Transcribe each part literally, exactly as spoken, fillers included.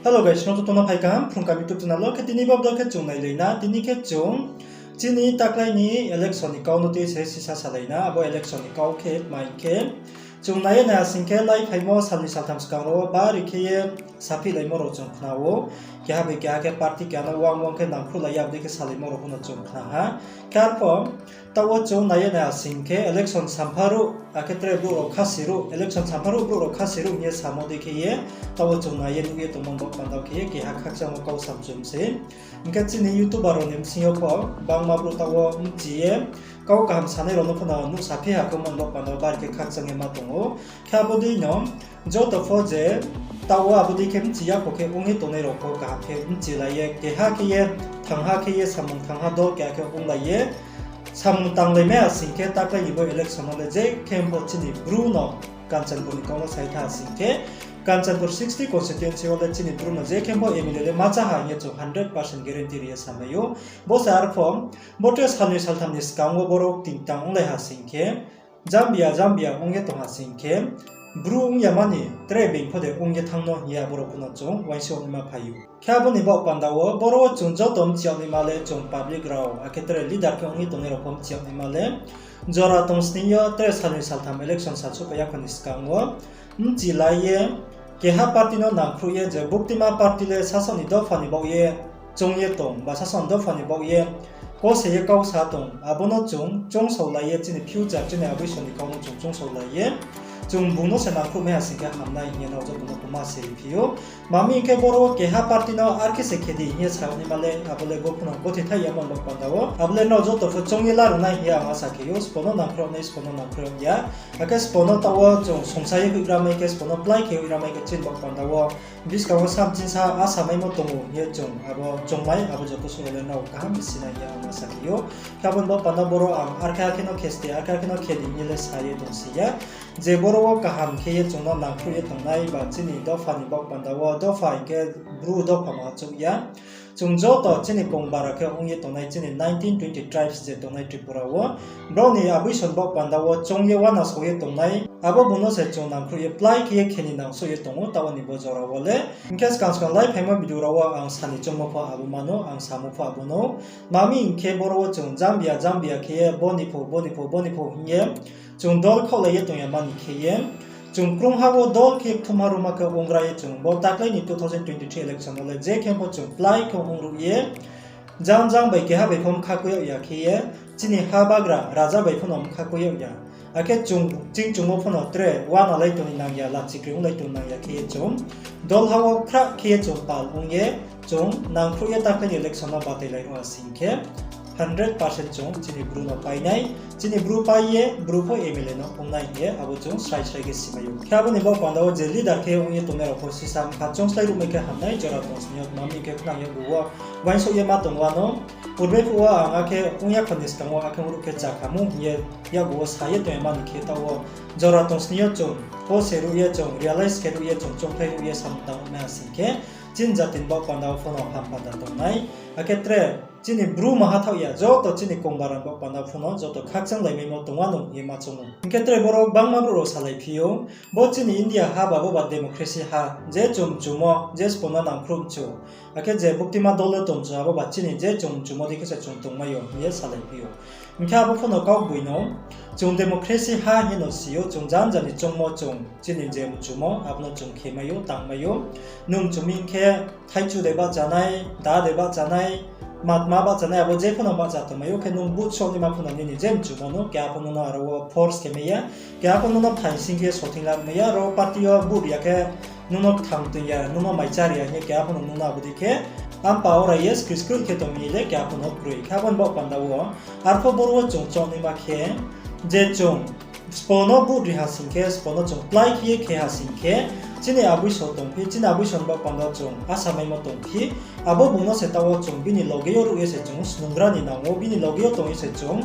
Hello guys, no joto no phai kaham Phrung Kaham YouTube channel wo. Khe tini bo video khe chung nailai na, tini khe chung chini taklái ni election ni kau no tei se sisa salai na, abo election ni kau khe tma hing khe, chung nai ye naiha sing khe lai phaimo sal ni saltham skang rao wo bari khe ye saphihlaimo rao chung khna ou. Keha bai keha khe party keha no uang uang khe nangkhruhlai ye abo dei khe salaimo rao pho no chung khna ha. Khe arphuh taoh wo chung nai ye naiha sing khe election sampha ruh, akhe tre brouh rao khasi ruh, election sampha ruh brouh rao khasi ruh hing ye samo dei khe ye, taoh wo chung nai ye nuh ye tongmo ni baoh panda wo khe ye keha khakchangmo kau samchum se. Hing khe chini YouTuber rao ni bsing yo pho bangma brouh taoh wo bchi ye, kau kaham sanai rao no pho no nuhsaphi ha khe mo ni baoh panda wo bari khe khakchang ye ma tong ou. Khe abo dei no joto pho je taoh wo abo dei khe bchi ya pho khe ong ye tongnai rao pho kaham khe bchilai ye, keha khe ye, thangha khe ye, samung thangha dol keha khe onglai ye, samung tanglai mai ha sing khe taklái ni bo election no le je khe pho chini Bru no Kanchanpur ni kau no sai tha sing khe, Kanchanpur sixty constituency wo le chini Bru no je khe pho MLA le ma chá ha hing ye chung hundred percent guarantee ri ye samai ou. Bo se arphuh, bo tre salnoi saltham ni skang wo boro tingtang onglai ha sing khe, jambia jambia ong ye tong ha sing khe, Bru ong ya mani tre being pho de ong ye thanng no hing ye abo rao pho no chung uaingsouh naima phai ou. Khe abo ni baoh panda wo boro wo chung joto bchi yag naima le chung public rao, akhe tre leader khe ong ye tongnai rao pho bchi yag naima le, jora tong sning yo tre salnoi saltham election sal souhphai ya kho ni skang wo bchilai ye, keha party no nangkhruh ye je buktima party le sasaoh ni dopha ni baoh ye choung ye tong, ba sasaoh ni dopha ni baoh ye kose ye kau sa tong, abo no chung choungsaolai ye chini future, chini abuison ni kau no chung choungsaolai ye, chung bung no se nangkhruh mai ha sing khe hamnai hing ye nrao joto no kma se ri phi ou. Tma hing khe boro wo keha party no ar khe se khe di hing ye sa yag naima le, abo le gophuno gothoi thaih ya mo ni baoh panda wo. Abo le nrao joto pho choung ye laruh nai hing ye ang asa khe ou, sbo no nangkhruh nai, sbo no nangkhruh ya. Akhe sbo no taoh wo chung songsa ye hoihgra mai khe, sbo no plái khe hoihgra mai khe chini baoh panda wo buskang wo samchinsa asa maimo tong ou hing ye chung abo choungmai, abo joto suh rao le nrao kaham bisi nai hing ye ang asa khe ou. Khe abo ni baoh panda boro ang ar khe ar khe no khe ste, ar khe ar khe no khe di hing ye le sa ye tong si ya. Je boro wo kaham khe ye chung no nangkhruh ye tongnai ba chini dopha ni baoh panda wo, dopha hing khe Bru dopha ma chouh ya. Chung joto chini kongbara khe ong ye tongnai chini nineteen twenty tribes je tongnai Tripura wo, brao ni abuison baoh panda wo choung ye uana sao ye tongnai, abo bung no se chung nangkhruh ye plái khe ye khe ni nangsouh ye tong ou taoh wo ni bo jora wo le. Hing khe skang skang lai phaimo video rao wo ang sa ni choungmo pho abo ma no, ang samo pho abo no. Tma hing khe boro wo chung jambia jambia khe ye bo ni pho, bo ni pho, bo ni pho hing ye chung dol khaohlai ye tong ya mani khe ye, chung krungha wo dol khe kthumha ruma khe onggra ye chung bo taklái ni two thousand twenty three election wo le je khe pho chung plái khe ongruh ye, jang jang bai keha bai pho bkha koi yag ya khe ye, chini ha bagra raja bai pho no bkha koi yag ya. Akhe chung ching chungmo pho no tre uana lai tong ni nang ya, lachi kri onglai tong nang ya khe ye chung dol ha wo khrah khe ye chung pal ong ye, chung nangkhruh ye taklái ni election no batailai ro ha sing khe, hundred percent chung chini Bru no pai nai, chini Bru pai ye Bru pho MLA no ong nai hing ye abo chung srai srai khe simai ou. Khe abo ni baoh panda wo je leader khe ong ye tongnai rao pho sisa bkha choungslái ruhmai khe hamnai, jora tong sning yo tma hing khe khnang yakgu wo uaingsouh ye ma tong uano, purbe phuh wo ang akhe ong ya kho ni skang wo akhe ongruh khe chá kha mu hing ye yakgu wo sa ye tong ya mani khe taoh wo jora tong sning yo chung pose ruh ye chung realize khe ruh ye chung choungkhlai ruh ye samung tang nai ha sing khe, chini jati ni baoh panda wo pho no ham panda tong nai. Akhe tre chini Bru maha thaoh ya, joto chini kongbara ni baoh panda wo pho no joto khakchang lai maimo tong uano hing ye ma choung ou. Hing khe tre boro gbangma brouh rao salai phi ou, bo chini India ha ba, bo ba democracy ha, je chung mchumo, je sbo no nangkhruh mchu, akhe je buktima dol wo tong mchu, abo ba chini je chung mchumo dei khe se chung tongmai ou hing ye salai phi ou. Hing khe abo pho no kaugboino, chung democracy ha hing ye no si ou, chung janja ni choungmo chung chini je mchumo abo no chung khemai ou, tangmai ou. Nung mchumi hing khe thaichu de bahcha nai, da de bahcha nai, matma bahcha nai, abo je pho no bahcha tongmai ou. Khe nung vote souh naima pho no nini je mchumo no keha pho nung no aro wo force khe mai ya, keha pho nung no phaing sing khe sothing la mai ya, aro party yo vote ri ya khe nung no kthang toing ya, nung no maichá ri ya hing ye keha pho no nung no abo dei khe ampa orai ye skri skri khe tong mi le keha pho no kroi. Khe abo ni baoh panda wo arpho boro wo chung choungnaima khe, je chung sbo no vote ri ha sing khe, sbo no chung plái khe ye khe ha sing khe, chini abuiso tongphi, chini abuiso ni baoh panda chung asamaimo tongphi, abo bung no se taoh wo chung bini loge yo ruh ye se chung snungra ni nang ou, bini loge yo tong ye se chung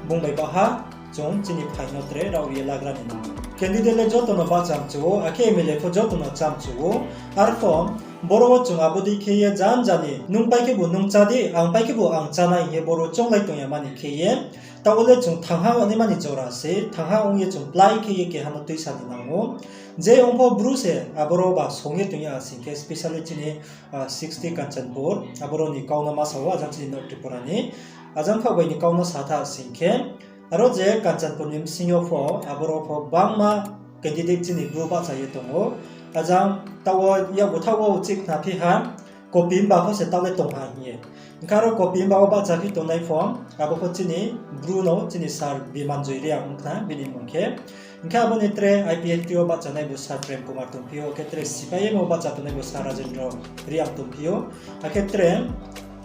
bung bai baha chung chini phai no tre rao ri ye lagra ni nang ou. Candidate le joto no bahcha mchu ou, akhe MLA pho joto no chá mchu ou. Arpho boro wo chung abo dei khe ye janja ni, nung pai khebu nung chá di, ang pai khebu ang chá nai hing ye boro chounglai tong ya mani khe ye, taoh wo le chung thangha ongnaima ni jora se, thangha ong ye chung plái khe ye keha no tuisa ni nang ou. Je ong pho Bru se aboro ba song ye tong ya sing khe, specially chini, ah, sixty Kanchanpur, aboro ni kau no ma sa wo, ajang chini North Tripura ni. Ajang khaoh bai ni kau no sa tha sing khe, aro je Kanchanpur ni bsing yo pho, aboro pho gbangma candidate chini Bru bahcha ye tong ou. Ajang taoh wo yakgu thaoh wo uchih khna phi ha, Kopimba pho se taoh le tong ha hing ye. Hing khe aro Kopimba wo bahcha phi tongnai pho, abo pho chini Bru no, chini sir Bimanjoy Reang ong khna bini mmung khe. Hing khe abo ni tre I P F T wo bahchanai bo sir Prem Kumar tongphi ou, akhe tre C P I M wo bahcha tongnai bo sir Rajendra Reang tongphi ou, akhe tre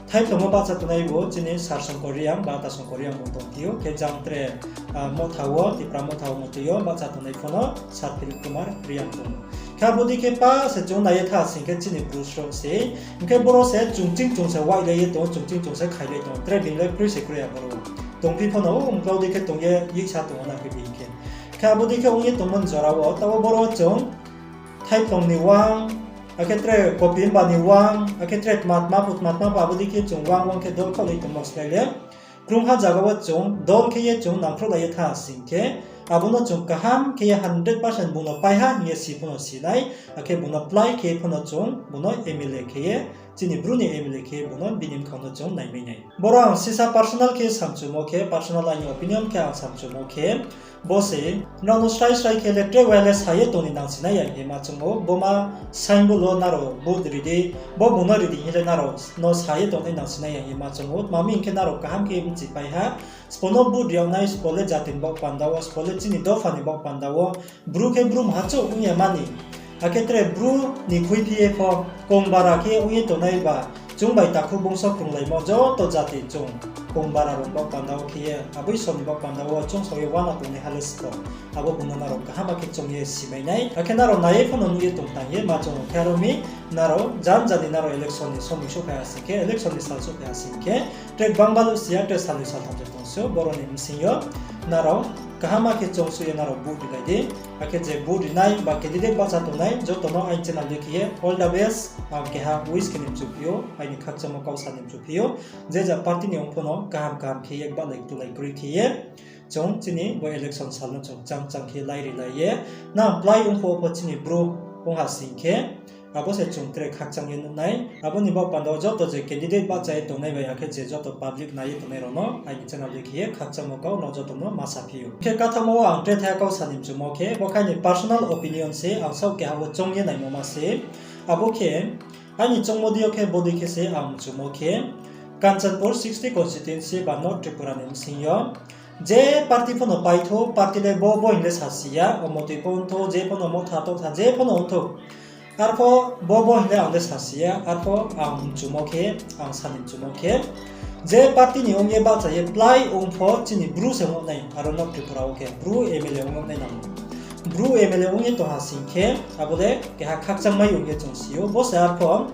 Thaiphlung wo bahcha tongnai bo chini sir Songkor Reang, ba ta Songkor Reang bung tongphi ou, khe jang tre, ah, Motha wo, Tipra Motha wo motoi yo bahcha tongnai pho no sir Philip Kumar Reang tong ou. Khe abo dei khe pa se chung nai ye tha sing khe chini Bru sroh se, hing khe boro se chungching chung se wailai ye tong ou, chungching chung se khailai tong ou, tre being le kroi se kroi aboro. Tongphi pho no, o, mklau dei khe tong ye yeksa tong ou na khe being khe. Khe abo dei khe ong ye tongmo ni jora wo, taoh wo boro chung Thaiphlung ni wang, akhe tre Kopimba ni wang, akhe tre tma tma pho, tma tma pho, abo dei khe chung wang wang khe dol khaohlai tongmo slái le, krungha zaga wo chung dol khe ye chung nangkhrouhlai ye tha sing khe, abo no chung kaham khe ye hundred percent bung no pai ha hing ye si pho no si nai, akhe bung no plái khe pho no chung bung no M L A khe ye, chini Bru ni M L A khe bung no bini bkhang no chung naimai nai. Boro ang sisa personal khe samchumo khe, personal aini opinion khe ang samchumo khe, bo se, nrao no srai srai khe le tre wai le sa ye tong ni nang sinai ya hing ye ma choung ou, bo ma sign bo lo nrao vote ri di, bo bung no ri di hing le nrao no sa ye tongnai nang sinai ya hing ye ma choung ou, tma hing khe nrao kaham khe bchipai ha, sbo no vote ri yag nai, sbo le jati ni baoh panda wo, sbo le chini dopha ni baoh panda wo, Bru khe Bru mha chouh ong ya mani. Akhe tre Bru ni khuiphi ye pho, kongbara khe ong ye tongnai ba, chung bai takhu bungso krunglaimo joto jati chung, kongbara rao ni baoh panda wo khe ye, abo Isor ni baoh panda wo chung sao ye uana tongnai ha le sbo. Abo bung no nrao kaham khe choung ye simai nai. Akhe nrao nai ye pho no nuh ye tong tang ye ma choung ou khe aro mi, nrao jan jan ni nrao election ni somoi souhphai ha sing khe, election ni sal souhphai ha sing khe, tre gbang baluh si ya, tre salnoi saltham se tong sou, boro ni bsing yo nrao kaham khe choung suh ye nrao vote rilai di. Akhe je vote rinai ba candidate bahcha tongnai joto no aini channel dei khe ye all the best, ang keha wish khe ni mchu phi ou, aini khakchangmo kau sa ni mchu phi ou. Je ja party ni ong pho no kaham kaham khe ye bahlai tulai kroi khe ye chung chini bo election sal no chung chang chang khe lai rilai ye, nang plái ong pho pho chini Bru ong ha sing khe, abo se chung tre khakchang ye nuh nai. Abo ni baoh panda wo joto je candidate bahcha ye tongnai bai, akhe je joto public nai ye tongnai rao no aini channel dei khe ye khakchangmo kau no joto no ma saphi ou. Khe kathaohmo wo ang tre thaiha kau sa ni mchumo khe, bo khe aini personal opinion se, ang saoh keha wo choung ye naimo ma se. Abo khe aini choungmo dei yo khe bo dei khe se ang mchumo khe, Kanchanpur sixty constituency ba North Tripura ni bsing yo je party pho no paithou, party le bo bo hing le sasi ya, omo tui pho ongthou, je pho no Motha tongtha, je pho no ongthou. Arpho bo bo hing le ang le sasi ya, arpho ang mchumo khe, ang sa ni mchumo khe, je party ni ong ye bahcha ye plái ong pho chini Bru se ong nai, aro North Tripura wo khe Bru M L A ong nai nang. Bru M L A ong ye tong ha sing khe, abo le keha khakchangmai ong ye chung si ou, bo se arpho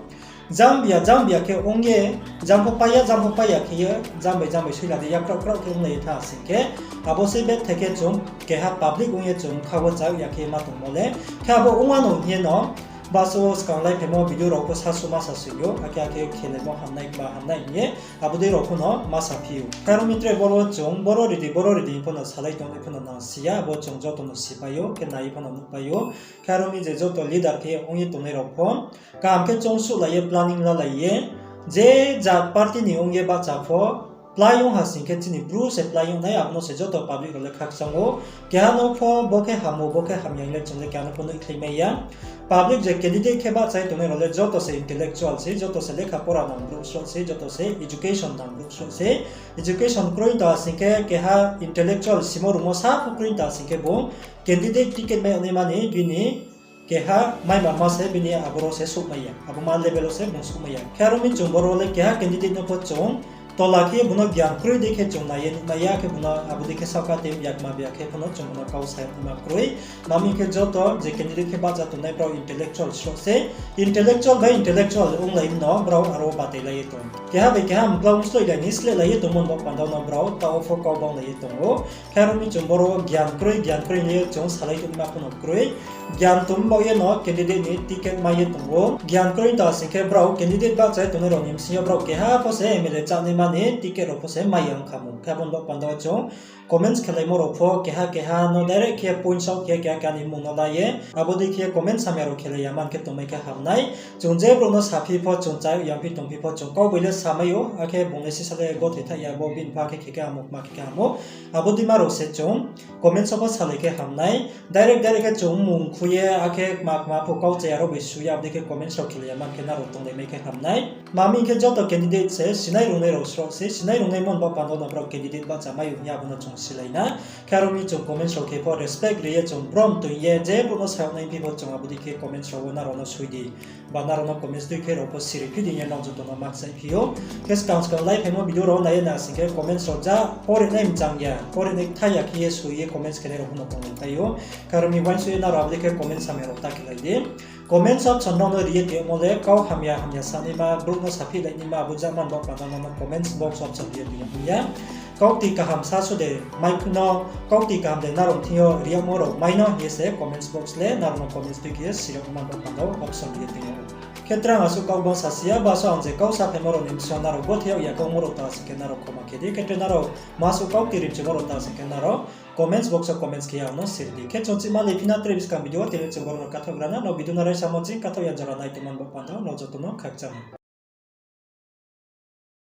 jang bia, jang bia khe ong ye, jang pho pai ya, jang pho pai ya khe ye, jang bai jang bai suila di, yakrao krao khe onglai ye tha sing khe, abo se bethe khe chung keha public ong ye chung kha wo chá ya khe ma tongmo le. Khe abo ongma no hing ye no, baso skang lai phaimo video rao pho sasu ma sasui ou, akhe akhe khelaimo hamnai ba hamnai hing ye, abo dei rao pho no ma saphi ou. Khe aro mi tre boro chung, boro ri di, boro ri di hing pho no salai tongnai pho no nang si ya, abo chung joto no sipai ou, khe nai pho no nuhpai ou. Khe aro mi je joto leader khe ong ye tongnai rao pho, kaham khe choungsuhlai ye, planning lalai ye, je jat party ni ong ye bahcha pho, plái ong ha sing khe chini Bru se plái ong nai, abo no se joto public rao le khakchang ou. Keha no pho bo khe ham ou, bo khe hamya hing le chung le keha no pho nuhkhlaimai ya. Public je candidate khe bahcha ye tongnai rao le joto se intellectual se, joto se lekha pora nang brouh sroh se, joto se education nang brouh sroh se. Education kroi tong ha sing khe, keha intellectual simo rungmo sa pho kroi tong ha sing khe bung candidate ticket mai yag naima ni bini keha maimarma se bini aboro se souhmai ya, abo ma level wo se bung souhmai ya. Khe aro mi chung boro le keha candidate no pho chung tola khe bung no gyan kroi dei khe chung nai ye nuhmai ya, khe bung no abo dei khe saohka tei yakma bia khe pho no chung bung no kau sa yag naima kroi. Tma hing khe joto je candidate khe bahcha tongnai brao intellectual sroh se, intellectual bai intellectual onglai no brao aro batailai ye tong. Keha bai keha mklau msloilai ni slehlai ye tongmo ni baoh panda wo no brao taoh wo pho kau banglai ye tong ou. Khe aro mi chung boro gyan kroi, gyan kroi hing ye chung salai tongma pho no kroi. Gyan tong baoh ye no candidate ni ticket mai ye tong ou. Gyan kroi tong ha sing khe brao candidate bahcha ye tongnai rao ni bsing yo brao keha pho se M L A chánaima ni ticket rao pho se mai ya ong kha mung. Khe abo ni baoh panda wo chung Comments khelaimo rao pho keha keha no direct khe point saoh khe keha keha ni mmung no la ye, abo dei khe comments hamya rao khelai ya man khe tongmai khe ham nai. Chung je brouh no saphi pho, chung chayag yangphi tongphi pho, chung kau bai le samai ou, akhe bung le sisa le gothoi thaih ya, bo bini pha khe khe khe ham ou, kma khe khe ham ou. Abo dei ma rao se chung comments wo pho salai khe ham nai. Direct direct khe chung mmung khui ye, akhe kma kma pho kau chaya rao bai su ye, abo dei khe comments rao khelai ya man khe nrao tonglai mai khe ham nai. Tma hing khe joto candidate se sinai rungnai rao sroh se, sinai rungnai mon ba panda no brao candidate bahcha mai ou hing ye abo no chung silai na. Khe aro mi chung comments rao khe pho respect ri ye chung brom toing ye, je brouh no sayag nai phi pho chung abo dei khe comments rao wo nrao no soi di. Ba nrao no comments tui khe rao pho siri phi di hing ye nrao joto no ma kchaih phi ou. Khe skang skang lai phaimo video rao nai ye na sing khe comments rao ja pore nai mchang ya, pore nai kthai ya khe ye soi ye comments khenai rao pho no tonglai tai ou. Khe aro mi uaingsouh ye nrao abo dei khe comments hamya rao ta khelai di. Comments option nrao no ri ye tongmo le kau hamya hamya sanaima, brouh no saphihlai naima, abo ja man ba panda no comments box option ri ye tong ya. Kaukti kaham sa su de, mai no, kaukti kaham de nrao thing yo ri yagmo rao mai no hing ye se comments box le nrao no comments tui khe ye siri yagmo man ba panda option ri ye tong ya. Khe trang asuh kau bang sasi ya, ba so ang je kau saphaimo rao ni bsing yo nrao gothoi yag ya kaungmo rao ta sing khe nrao khoma khe di, khe tre nrao ma suh kaukti rimchimo rao ta sing khe nrao comments box wo comments khe ye ang no siri di. Khe chung chihma le phi na tre buskang video wo, tini chung boro no kathaoh gra na, nrao video no raisa mo ching kathaoh ya jora nai tongmo ni bo panda nrao joto no khakchang.